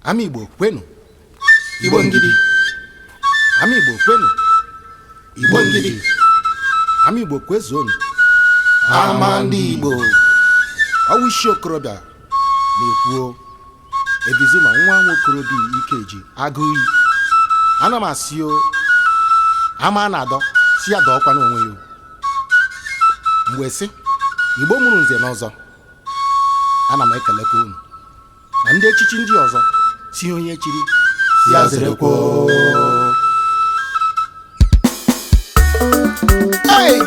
Ama Igbo kwenu, Igbo ngidi. Ama Igbo kwenu, Igbo ngidi. Ama Igbo kwezuonu. Ama ndị Igbo. Ọwụ isi okorobịa na-ekwuo Ebizuma nwa nwokorobịa Ikeji agụiyi. Ana m asị o, ama a na-adọ si ya dọọkwa n'onwe ya o. Mgbe sị Igbo mụrụ nze n'ọzọ, ana m ekelekwa unu na ndị echichi ndị ọzọ si onye chiri si ya zerekwa. Hey!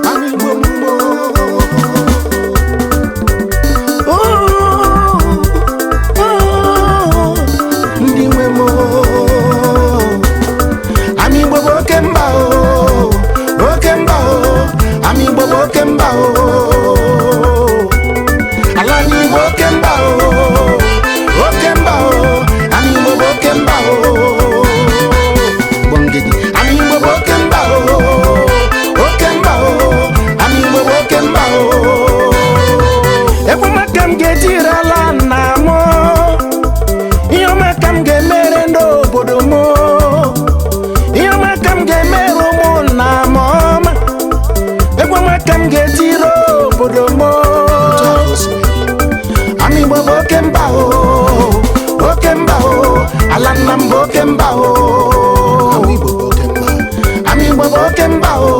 Ama Igbo mgbo. Ndị nwe m Ama Igbo bụ oke mba o, oke mba o, Ama Igbo bụ oke mba o, ala anyị Igbo oke mba o, oke mba o, Ama Igbo bụ oke mba o, Gbongidi. Ama Igbo bụ oke mba o, oke mba o, Ama Igbo bụ oke mba o. Egwu maka m ga-etirala nna m, ihe ọma ka m ga-emere ndị obodo m, ihe ọma ka m ga-emere ụmụnna m ọma, egwu ọma ka m ga-etiri obodo m. Otu a ka o si wee dị. Ama Igbo bụ oke mba o, oke mba o, ala nna m bụ oke mba o. Ama Igbo bụ oke mba. Ama Igbo bụ oke mba o,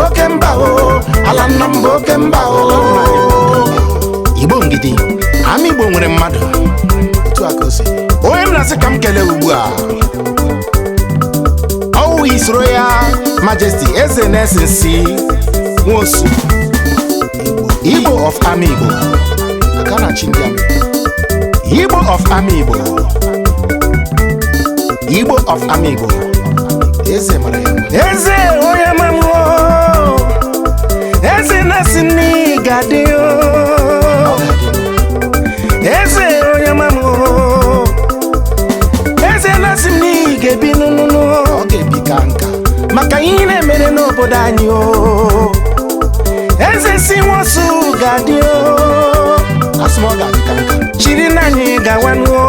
oke mba o, ala nna m bụ oke mba o. Igbo ngidi, Ama Igbo nwere mmadụ. Otu a ka o si dị. Onye m na-asị ka m kelee ugbu a, ọwụ His Royal Majesty Eze Nelson C. Nwosu, Igbo Igbo of Ama Igbo, aka na-achị ndị Ama Igbo. Igbo of Ama Igbo, Igbo of Ama Igbo. Eze mara ya mma. Eze onye amamụ, eze na-asị na ị ga-adị o. Ọ ga-adị mma. Eze onye amamụ, eze na-asị na ị ga-ebi n'ụnụnụ. Ọ ga-ebi ka nka. Maka ihe na-emere n'obodo anyị o, eze si Nwosu ga-adị o. Asị m ọ ga-adị ka nka. Chiri na anyị gawanụ o.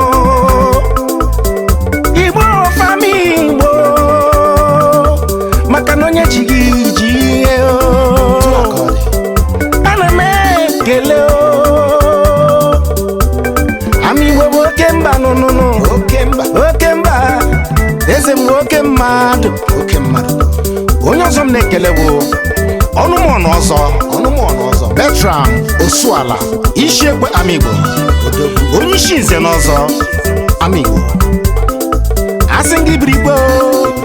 Igbo fami Igbo, maka na onye ji gị ji ihe o. Otu a ka ọ dị. Ana m ekele o. Ama Igbo bụ oke mba nụnụnụ. Oke mba. Oke mba, eze m bụ oke mmadụ. Oke mmadụ. Onye ọzọ m na-ekele bụ ọnụmọnụ ọzọ, Ọnụmọnụ ọzọ. Bertram Osuala, Isiekwe Ama Igbo, Odogwu. onye isi nze n'ọzọ Ama Igbo. Asị gị birigbo,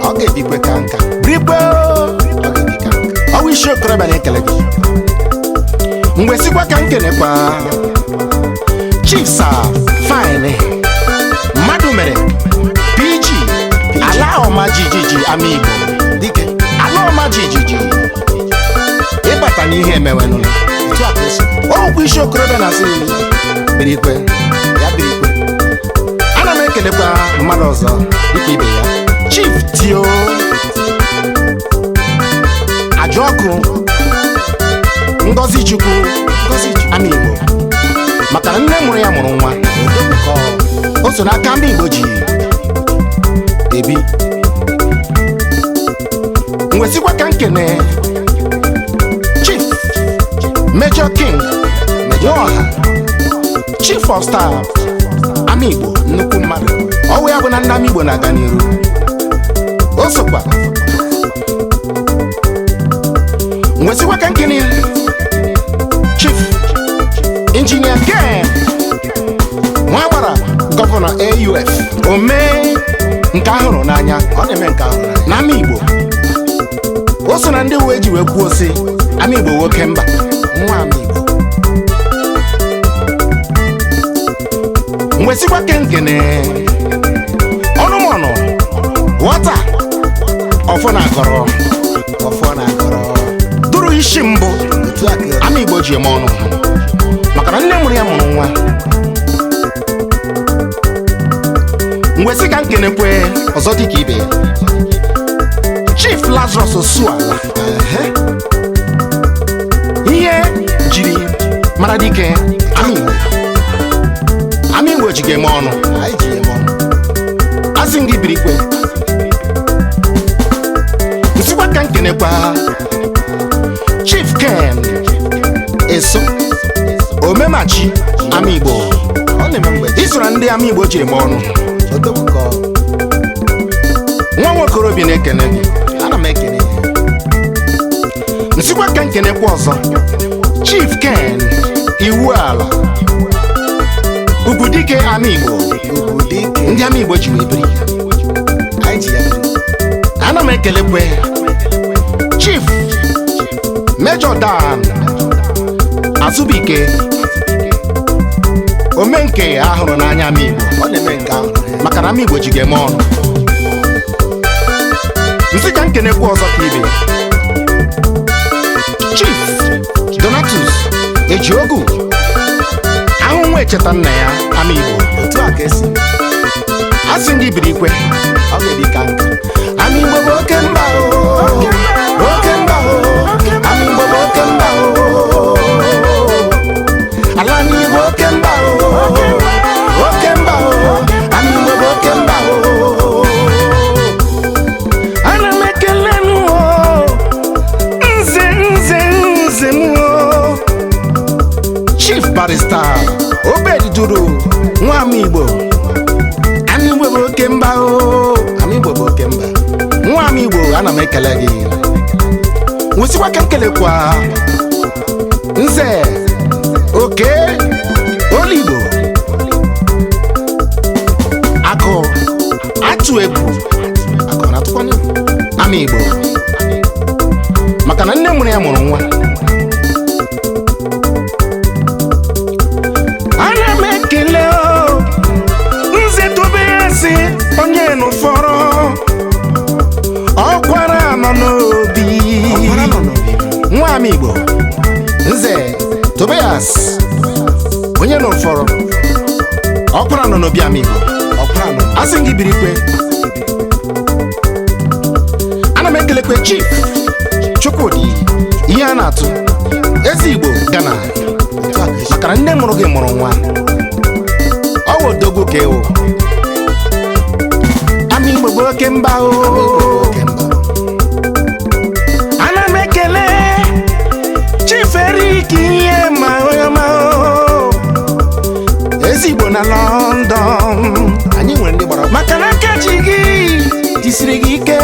Ọ ga-ebikwe ka nka. birigbo. Ọ ga-ebi ka nka. Ọwụ isi okorobịa na-ekele gị. Mgbe sikwa ka m kelekwa Chief Sir Fine mmadụ mere PG, ala ọma jijiji Ama Igbo. Dike. Ala ọma jijiji, ịbata n'ihe emewenụ. Otu a ka o si dị. Ọgwụ isi okorobịa na-asị birikwe Ya birikwe. Ana m ekelekwa mmadụ ọzọ dịka ibe ya, Chief Tio Ajọkụ Ngozi Chukwu. Ngozi Chukwu. Ama Igbo, maka na nne mụrụ ya mụrụ nwa. Odogwu ka ọ. O so n'aka ndị Igbo ji ebi. Mwesikwa ka nkene Chief Major King Nwaọha, Chief of Staff Ama Igbo, Nnukwu mmadụ. Ọwụ ya bụ na ndị Ama Igbo na-aga n'iru. O sokwa nwesikwa ka nkene Chief Engineer Ken Nwagbara, gọvanọ AUF, omee nke ahụrụ n'anya. Ọ na-eme nke ahụ n'anya. Na Ama Igbo, o so na ndị uwe ji wee kwuo sị Ama Igbo nwoke mba. Nwa Ama Igbo. Mwesikwa kenkene ọnụmọnụ ghọta ọfọ na agọrọ. Ọfọ na-agọrọ. Duru isi mbụ. Otu a ka ọ dị. Ama Igbo ji eme ọnụ, maka na nne mụrụ ya mụrụ nwa. Mgbe sị ka nkenekwe ọzọ dịka ibe ya, Lazarus Osuala, ihe jiri mara dike Ama Igbo. Ama Igbo ji ga-eme ọnụ. Anyị ji eme ọnụ. Asị m gị birikwe, nsịkwa ka nkenekwa Chief Ken Eso Omemachi Ama Igbo. Ọ na-eme mgbe Isoro ndị Ama Igbo ji eme ọnụ. Odogwu ka ọ. Nwa nwokorobịa na-ekene gị. Ana m ekene ya. Nsịkwa ka nkenekwa ọzọ Chief Ken Iwu Ala Ugwudike Ama Igbo. Ugwudike. Ndị Ama Igbo ji wee biri. Anyị ji ya biri. Ana m ekelekwe Chief Major Dan Azubike Omenke ahụrụ n'anya Ama Igbo. Ọ na-eme nke ahụ. Maka na Ama Igbo ji ga-eme ọnụ. Nsị ka nkenekwa ọzọ ka ibe Chief Donatus Ejiogu ahụ nwa echeta nna ya Ama Igbo. Otu a ka esi. Asị gị biri ikwe. Ọ ga-ebi ka nka. Ama Igbo bụ oke mba o, oke mba o. Ama Igbo bụ oke mba o. Ala anyị bụ oke mba o, oke mba o. Ama Igbo bụ oke mba o. Ana m ekele m o, nze nze nze m o. Chief Barrister Obed Duru nwa Ama Igbo. Ama Igbo bụ oke mba o. Ama Igbo bụ oke mba. Nwa Ama Igbo, ana m ekele gị. Nwesịkwa ka nkelekwa nze oke Oligbo akụ atụ egwu. Akụ ọ na-atụkwanụ egwu? Ama Igbo, maka na nne mụrụ ya mụrụ nwa. Ana m ekele o, nze tobe ya si onye nụfọrọ ọkwara nọ n'obi. Ọkwara nọ n'obi. Nwa Ama Igbo, nze Tobias onye nụfọrọ ọkwara nọ n'obi Ama Igbo. Ọkwara nọ. Asị m gị birikwe. Ana m ekelekwe Chief Chukwudi ihe a na-atụ eze Igbo Ghana. Otu a ka esi. Maka na nne mụrụ gị mụrụ nwa. Ọ wụ odogwu ka ewu. Ama Igbo bụ oke mba o. Ama Igbo bụ oke mba. Ana m ekele Chief Eric ihe ma onye ọma o, eze Igbo na London. Anyị nwere ndị gbara ọkpụrụkpụ. Maka na aka ji gị jisiri gị ike.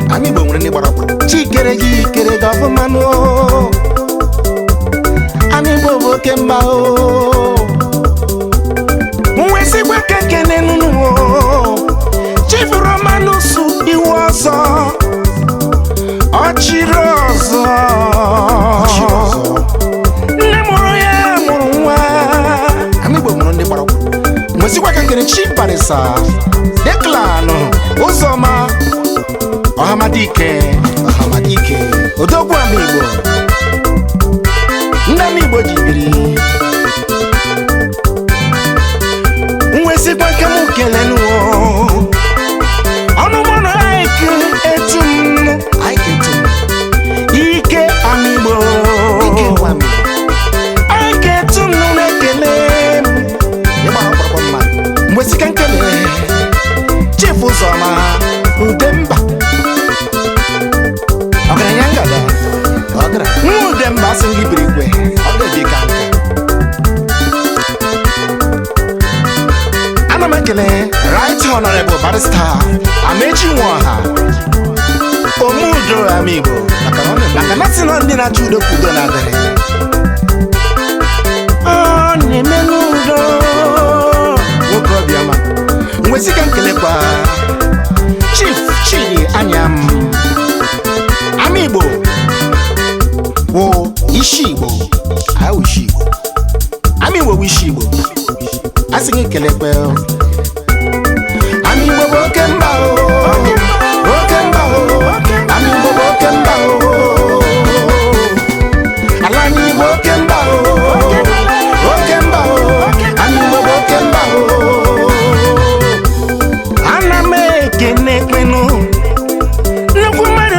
Ama Igbo nwere ndị gbara ọkpụrụkpụ. Chikere gị kere gị ọfụma nụ. Ama Igbo bụ oke mba o. Nwesikwa ka ekene nụnụ o, Chief Romanus iwu ọzọ, ọchịrị ọzọ. Ọchịrị ọzọ. Nne mụrụ ya mụrụ nwa. Ama Igbo nwere ndị gbara ọkpụrụkpụ. Nwesịkwa ka nkene Chief Barrister Declan Ụzọma Ọhamadike. Ọhamadike. Odogwu Ama Igbo, ndị Ama Igbo ji biri. Nwesikwa nke m kelenu ọnụmọnụ Ike etu m. Ike etu m. Ike Ama Igbo. Ike bụ Ama Igbo. Ike etu m na-ekele m. Ịgba ọkpụrụkpụ mmadụ. Nwesịka nkele Chief Ụzọma Udemba ọgaranya ngada. Ọ gara. Nwa Udemba, asị gị biri igwe. Ọ ga-ebi ka nka. Ana m ekele Right Honorable Barrister Amechi Nwoha Omeudo Ama Igbo. Maka na ọ na-eme. Maka na sị na ndị na-achọ udo ka udo na-adịrị. Ọ na-eme n'udo. Nwoke obiọma. Nwesịka nkelekwa Chief Chidi Anyam. Ama Igbo wụ isi Igbo. Anyị wụ isi Igbo. Ama Igbo wụ isi Igbo. Asị gị kelekwe. Ama Igbo bụ oke mba o, oke mba o. Ama Igbo bụ oke mba o. Ala anyị bụ oke mba o, oke mba o. Ama Igbo bụ oke mba o. Ana m ekene kwenụ nnukwu mmadụ.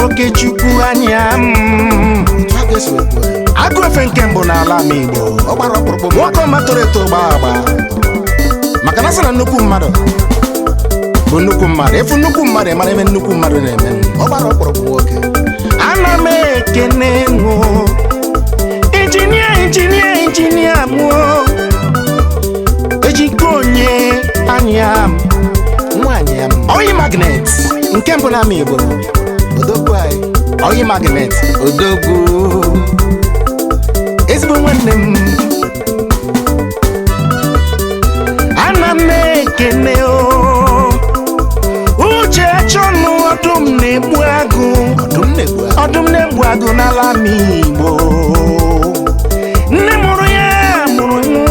Okechukwu anya m. Otu a ka esi wee kwuo ya. Agụ efe nke mbụ n'ala ama Igbo. Ọ gbara ọkpụrụkpụ mmadụ. Nwoke ọma toro eto gbaa agba, maka na sị na nnukwu mmadụ bụ nnukwu mmadụ. Ịfụ nnukwu mmadụ, ịmara ebe nnukwu mmadụ na-eme. Ọ gbara ọkpụrụkpụ nwoke. Ana m ekene ṅụ injinia, injinia, injinia mụọ ejike onye anya m. Nwaanyị ya m. Oyi magnet nke mbụ n'ama Igbo. Odogwu anyị. Oyi magnet odogwu, ezigbo nwanne m. Ana m ekene o uche chọnụ ọdụm na-egbu agụ. Ọdụm na-egbu agụ. Ọdụm na-egbu agụ n'ala ama Igbo. Nne mụrụ ya mụrụ mụ.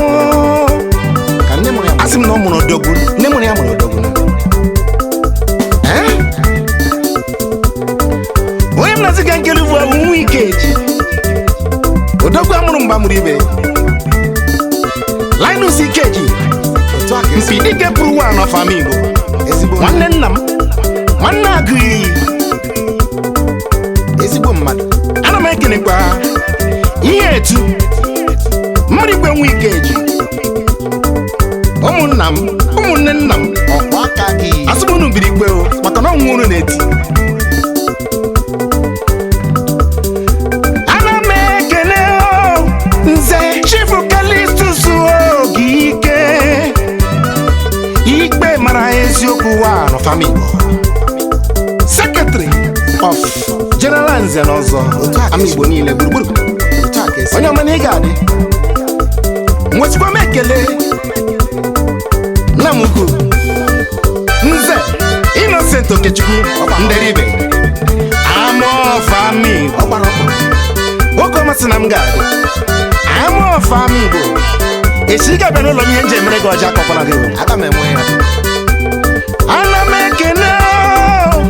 Ka nne mụrụ ya mụrụ. Asị m na ọ mụrụ odogwu. Nne mụrụ ya mụrụ odogwu. Eh? Onye m na-asị ka nkele bụ abụ nwa Ikeji, odogwu amụrụ mgbe amụrụ ibe, Linus Ikeji. Otu a ka esi. Mpi dike pụrụ wa n'ọfam Igbo. Ezigbo Nwanne nna m, nwanne agụiyi. Ezigbo mmadụ. Ana m ekelekwa ihe etu mmiri igwe nwa Ikeji, ụmụnna m, ụmụnne nna m. Ọkwa aka gị. Asị m unu biri igwe o, maka na ọnwụ unu na-eti. Ana m ekele o nze Chifu Kalistus Ogike ikpe mara eziokwu wa n'ọfam Igbo, Secretary of General nze na ọzọ Otu a ka ama esi. Igbo niile gburugburu. Otu a ka esi. Onye ọma na ị ga-adị. Nwetịkwa m ekele nna m ukwu, nze Innocent Okechukwu Nderibe, amaọfam Igbo. Ọ gbara ọkpụrụkpụ. Nwoke ọma sị na m ga-adị. Amaọfam Igbo, esi ị ga-abịa n'ụlọ m, ihe nji emere gị ọjọọ akọkwala gị o. Aga m enwe ya. Ana m ekele o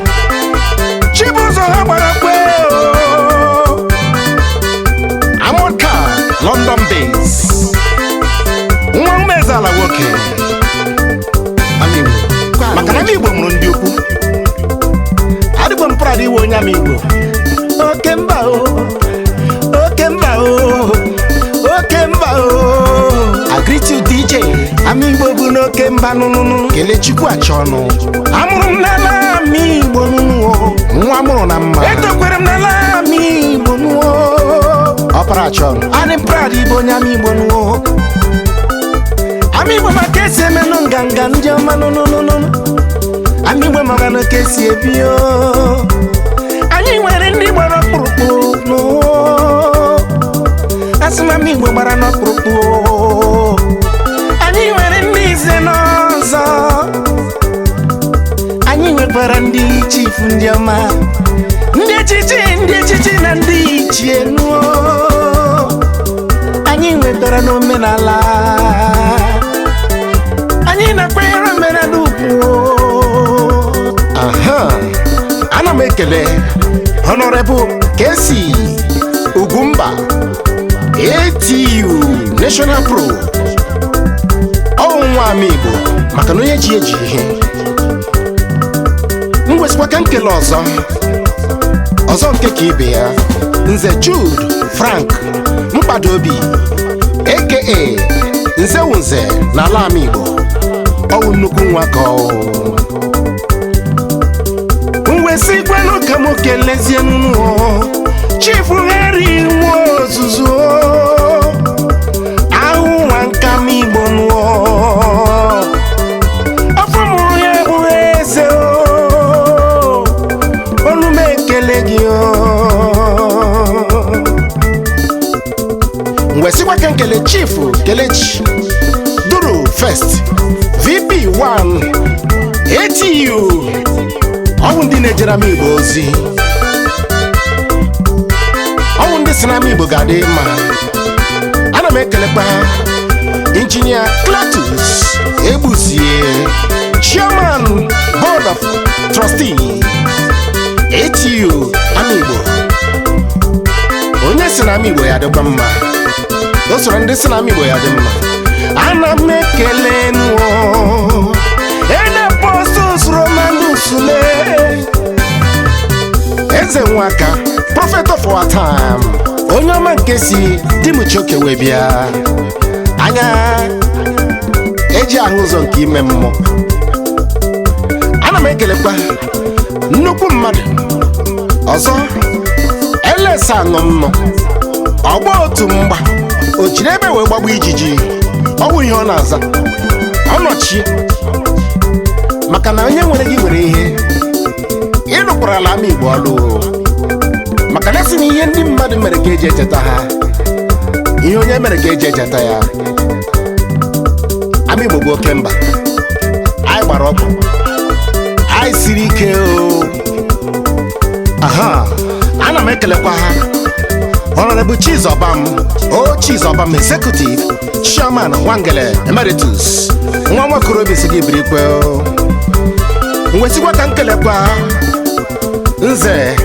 Chibụzọ ha gbara kwe o Amọka London base, nwa umezeala nwoke ama Igbo, maka na ama Igbo mụrụ ndị ukwu. Adịgbo m prad iwe onye ama Igbo. Oke mba o, oke mba o, oke mba o. I greet you, DJ. Ama Igbo bụ n'oke mba nụnụnụ. Kelechukwu Achọnụ. Amụrụ m n'ala ama Igbo nụnụ o. Nwa mụrụ na mma. Etokwere m n'ala ama Igbo nụọ. Ọpara Achọnụ. Adị m proud ịbụ onye ama Igbo nụọ. Ama Igbo maka esi emenụ nganga ndị ọma nụnụnụnụ. Ama Igbo maka na ka esi ebi o. Anyị nwere ndị gbara ọkpụrụkpụ nụọ. Asị m ama Igbo gbara n'ọkpụrụkpụ o. Anyị nwere ndị ize n'ọzọ. Anyị nwekwara ndị chifu, ndị ọma, ndị echichi, ndị echichi na ndị ichie nuo. Anyị nwetara n'omenala, anyị na-akwanyere omenala ugwu. Aha, ana m ekele Honorable KC Ugwumba, ATU National Pro, ọwụ nwa ama Igbo, maka na onye ji eji ihe m kwesịkwa ka nkele ọzọ ọzọ nke ka ibe ya, Nze Jude Frank Mkpadobi, aka Nze Wunze n'ala ama Igbo, ọwụ nnukwu nwa ka ọ Mwesikwanụ ka m kelezie nnụọ Chifu Henry nwa ozuzu ahụ, nwa nkam Igbo nụọ, afọ mụrụ ya bụrụ eze o. Olu m ekele gị o. Mwesikwa ka nkele Chifu Kelechi Duru First, VP1 ATU, ọwụ ndị na-ejere ama Igbo ozi, ọwụ ndị si n'ama Igbo ga-adị mma. Ana m ekelekwa Injinia Cletus Egbuzie, Chairman Board of Trustees ATU ama Igbo. Onye si n'ama Igbo ya adịkwa mma, o soro ndị si n'ama Igbo ya dị mma. Ana m ekele nụọ Ene Apostles Romanus le Eze nwa. Ejiamaka, prophet of our time, onye ọma nke si di m choke wee bịa. Anya eji ahụ ụzọ nke ime mmụọ. Ana m ekelekwa nnukwu mmadụ ọzọ, elesa aṅụ mmụ ọgba otu mgba o jiri ebe wee gbagba ijiji. Ọ bụ ihe ọ na-aza ọ nọchie, maka na onye nwere gị nwere ihe. Ịrụkwarala ama Igbo ọlụ, maka na esi na ihe ndị mmadụ mere ka eji echeta ha, ihe onye mere ka eji echeta ya. Ama Igbo bụ oke mba, anyị gbara ọkụ, anyị siri ike o. Aha, ana m ekelekwa ha, Honorable Chizobam o Chizobam, Executive Chairman Nwangele Emeritus, nwa nwakorobịa si gị birikwe o. Mwesikwa ka nkelekwa Nze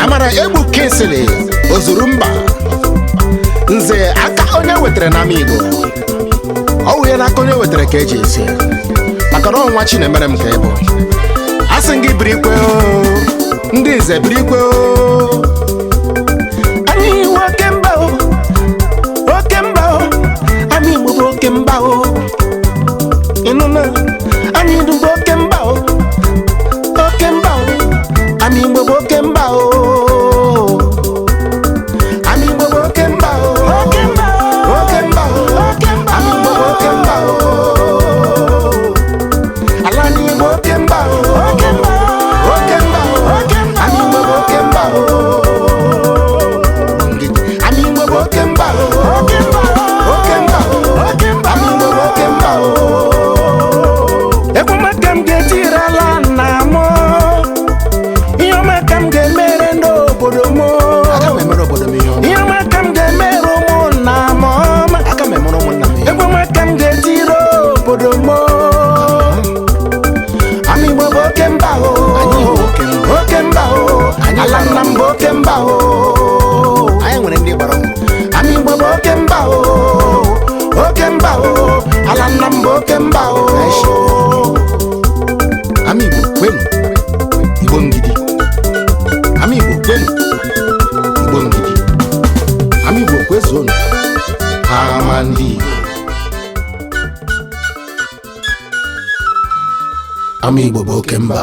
Amara Egbu Kinsili Ozuru Mba, nze aka onye wetara n'ama Igbo. Ọ wụ ya n'aka onye wetara ka eji esi, maka na ọnwa Chinemere m ka ị bụ. Asị m gị birikwe o, ndị nze birikwe o. Anyị iwe oke mba o, oke mba o, anyị Igbo bụ oke mba o. Ịnụna, anyị Igbo bụ oke mba o, oke mba o, anyị Igbo bụ oke mba o. Ama Igbo bụ oke mba o, Oke mba o, oke mba o, oke mba Ama Igbo bụ oke mba o. Ala anyị bụ oke mba o, oke mba o, oke mba o, oke mba Ama Igbo bụ oke mba o. Ama Igbo bụ oke mba o, oke mba o, oke mba o, oke mba Ama Igbo bụ oke mba o. Egwu ọma ka m ga-etirala nna m, ihe ọma ka m ga-emere ndị obodo m. Aga m emere obodo m ihe ọma. Ihe ọma ka m ga-emere ụmụnna m ọma. Aga m emere ụmụnna m ihe ọma. Egwu ọma ka m ga-etiri obodo m. Ama Igbo bụ oke mba o. Anyị bụ oke mba. Oke mba o. Anyị Ala gbara nna m bụ oke mba o. Anyị nwere ndị gbara ọkụ. Ama Igbo bụ oke mba o, oke mba o, ala nna m bụ oke mba o. Ama Igbo kwenu, Igbo ngidi. Ama Igbo kwenu, Igbo ngidi. Ama Igbo kwezuonu. Ama ndị Igbo. Ama Igbo bụ oke mba.